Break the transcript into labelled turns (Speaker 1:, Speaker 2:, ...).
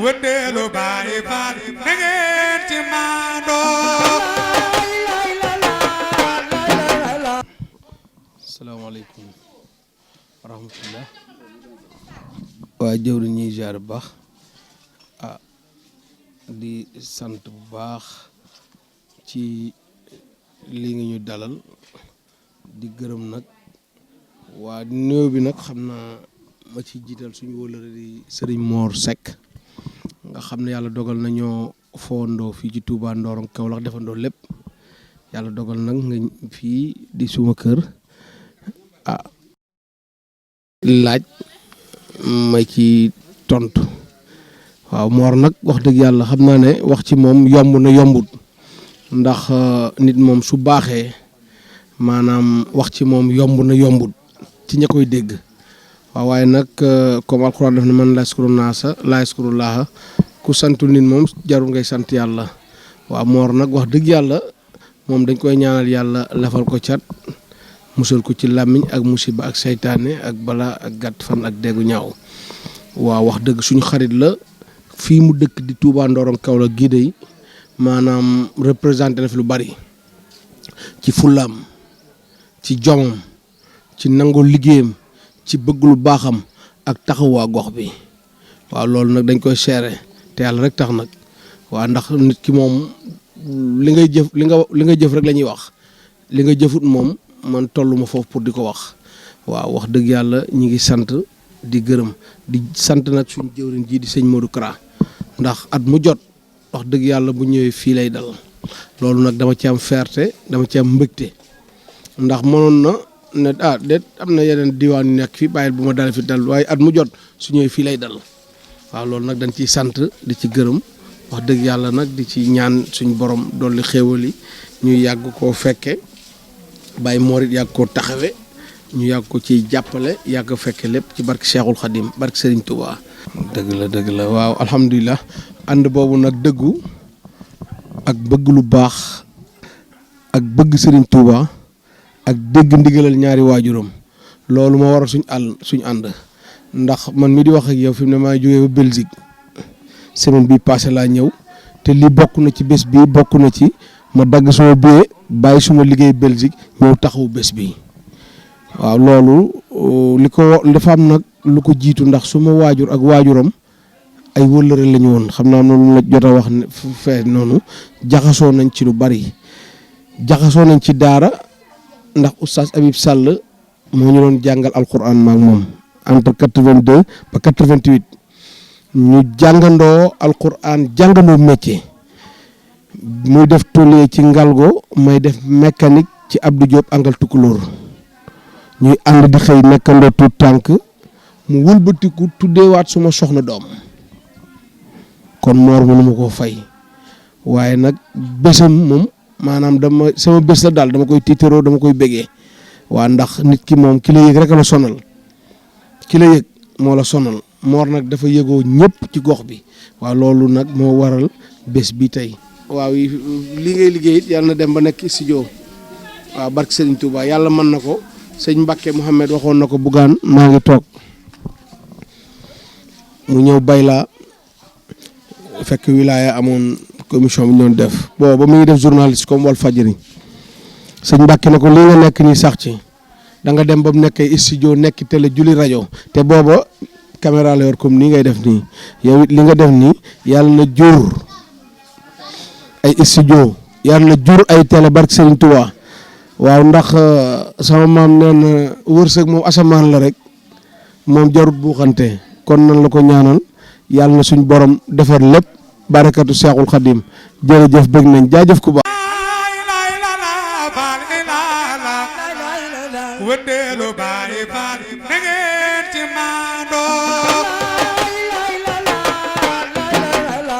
Speaker 1: wëndeelu Baay Faal na ngeen ci maandoo.
Speaker 2: Asalaamaaleykum wa rahmatullah. waa jëwri ñuy jaar bu baax di sant bu baax ci lii nga ñu dalal di gërëm nag waa néew bi nag xam naa ma ci jiital suñu wóolare di Sëriñ Mor Seck nga xam ne yàlla dogal nañoo fowandoo fii ci Touba Ndorong Kaolack defandoo lépp yàlla dogal nag nga fii di suma kër laaj ma ci tontu waaw Mor nag wax dëgg yàlla xam naa ne wax ci moom yomb na yombut ndax nit moom su baaxee maanaam wax ci moom yomb na yombut ci ña koy dégg waaw waaye nag comme alxuraan def na man laa yaskuru naasa laa yaskuru laaha ku santul nit moom jarul ngay sant yàlla waaw Mor nag wax dëgg yàlla moom dañ koy ñaanal yàlla lafal ko cat musal ko ci làmmiñ ak musiba ak seytaane ak balaa ak gàtt fan ak déggu ñaaw waaw wax dëgg suñu xarit la fii mu dëkk di Touba Ndorong Kaolack gii de maanaam représenté na fi lu bari ci fullaam ci jomam ci nangoo liggéeyam ci bëgg lu baaxam ak taxawaa gox bi waaw loolu nag dañ koy seere te yàlla rek tax nag waaw ndax nit ki moom li ngay jëf rek la ñuy wax li nga jëfut moom man tolluma foofu pour di ko wax waaw wax dëgg yàlla ñi ngi sant di gërëm di sant nag suñu jëwriñ ji di sëñ Modou Kara ndax at mu jot wax dëgg yàlla bu ñëwee fii lay dal loolu nag dama ci am fierté dama ci am mbëgte ndax mënoon na ne déet am na yeneen diwaan yu nekk fii bàyyil bu ma dal fi dal waaye at mu jot su ñëwee fii lay dal waaw loolu nag dañ ciy sant di ci gërëm wax dëgg yàlla nag di ci ñaan suñu borom dolli xéewal yi ñuy yàgg koo fekke Baye Mor it yàgg koo taxawe ñu yàgg ko ciy jàppale yàgg fekke lépp ci barke Cheikhul Khadim barke Serigne Touba. dëgg la waaw alhamdulilah ànd boobu nag dëggu ak bëgg lu baax ak bëgg Serigne Touba ak dégg ndigalal ñaari waajuram loolu moo waral suñu ànd ndax man mi di wax ak yow fi mu ne maa jógee ba Belgique semaine bi passé laa ñëw te lii bokk na ci bés bi bokk na ci ma dagg suma billet bàyyi suma liggéey Belgique ñëw taxawu bés bi waaw loolu li ko dafa am nag lu ko jiitu ndax suma waajur ak waajuram ay wëllëre lañu woon xam naa noonu la jot a wax ne fee noonu jaxasoo nañ ci lu bari jaxasoo nañ ci daara ndax oustaz Habib Sall moo ñu doon jàngal alquran maak moom entre 82 ba 88 ñu jàngandoo alquran jàngandoo métier muy def tôlier ci Ngalgo may def mécanique ci Abdou Diop angal Tukulóor ñuy ànd di xëy nekkandoo tuut tànk mu wëlbatiku tuddeewaat suma soxna doom kon Mor mënu ma koo fay waaye nag bésam moom maanaam sama bés la daal dama koy tiitaroo dama koy bégee waa ndax nit ki moom ki la yëg rek la sonal ki la yëg moo la sonal Mor nag dafa yëgoo ñëpp ci gox bi waaw loolu nag moo waral bés bi tey waaw li ngay liggéey it yàlla na dem ba nekk studio waaw barke Serigne Touba yàlla mën na ko sëñ Mbacke Mouhamed waxoon na ko Bougane maa ngi toog mu ñëw bay laa fekk wilaya amoon commission bi ñu doon def booba mu ngi def journaliste comme Walf Fadjri sëñ Mbacke na ko lii nga nekk nii sax ci da nga dem ba mu nekkee studio nekk télé julli rajo te booba caméra la yor comme nii ngay def nii yow it li nga def nii yàlla na jur ay studio yàlla na jur ay télé barke Serigne Touba waaw ndax sama maam nee na wërsëg moom asamaan la rek moom jarut buuxante kon nan la ko ñaanal yàlla na suñ borom defar lépp barakatu Seexul Xadim jërëjëf bëgg nañ jaajëf ku baax
Speaker 1: wëndeelu Baay Faal na ngeen ci maandoo